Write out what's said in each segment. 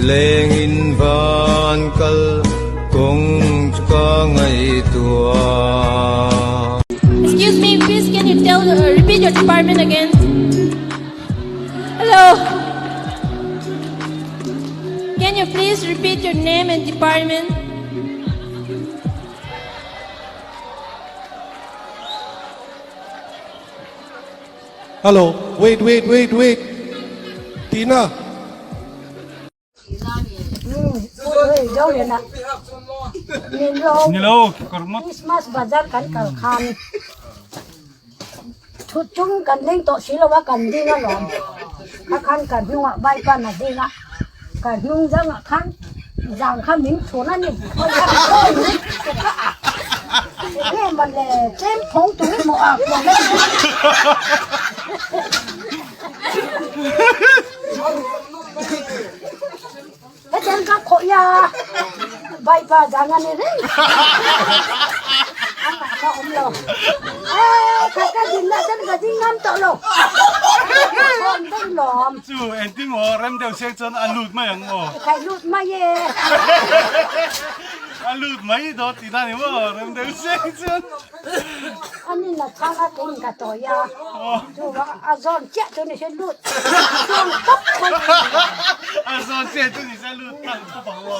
Lengin van kal kawng chu ka ngaihtuah. Excuse me, please can you tell uh, repeat your department again? Hello. Can you please repeat your name and department? Hello, wait, wait, wait, wait. Tina. Nilo, kormot. Christmas bazar kan kal khan thut chung kan leng tawh si lo a kan ding a lawm kha khan kan hnungah bike a na ding a kan hnung zangah khan zang kha min chhun a ni enge mawle tlem thawng tur emaw a kual a ni. Hetiang ka khawih a, Vaipa zang a ni reng. Amah kha awm lo. Ee, kha ka din lah chuan ka ding ngam tawh lo. Chhawn daih lawm. Chu engtin maw rem deuh sek chuan a lut mai ang maw? Khai lut mai e. A lut mai dawn tihna ni maw rem deuh sek chuan. Ani na chhang a kein ka tawi a, chu a zawn chiah chu ni se lut chuang tawp mai. A zawn chiah chu ni se lut tlang tawp ang aw.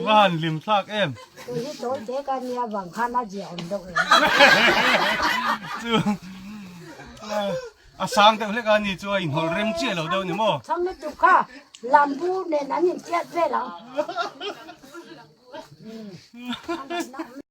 Va han hlim thlak em. Tui hi tawi te ka nia vang khan a zia awm deuh em. Chu A sang deuh hlek a ni chu a inhawlh rem chiah lo deuh ni maw? Chhang lutuk kha lambu nen an inchiat vel ang.